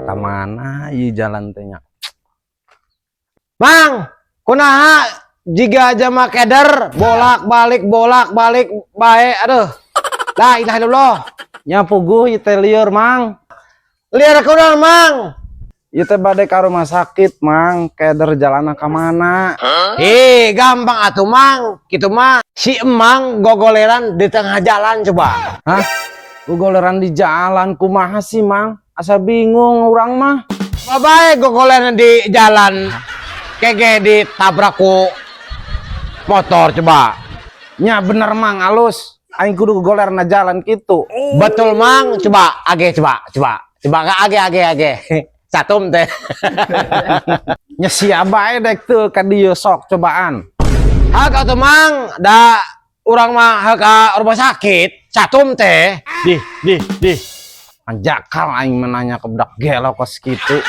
Ka mana ieu jalan teh nya? Mang, kunaha jiga jama keder bolak-balik bolak-balik bae, aduh. La ilaha illallah. Nya puguh ieu teh lieur, Mang. Lieur kunaon, Mang? Ieu teh bade ka rumah sakit, Mang. Keder jalanna ka mana? Eh, gampang atuh, Mang. Kitu mah si Emang gogoleran di tengah jalan coba. Hah? Gogoleran di jalan kumaha sih, Mang? Asa bingung urang mah. Bae gogoleran di jalan kege ditabrak ku motor coba. Nya bener, Mang, alus. Aing kudu gogoler na jalan kitu. Betul, Mang, coba age, coba, coba. Coba ke age age age. Satum teh. Nya sia bae dek teu ka dieu, sok cobaan. Hak atuh, Mang, da urang mah hak ka rumah sakit, satum teh. Di di di. Anjakal aing menanya ke budak gelo kos kitu.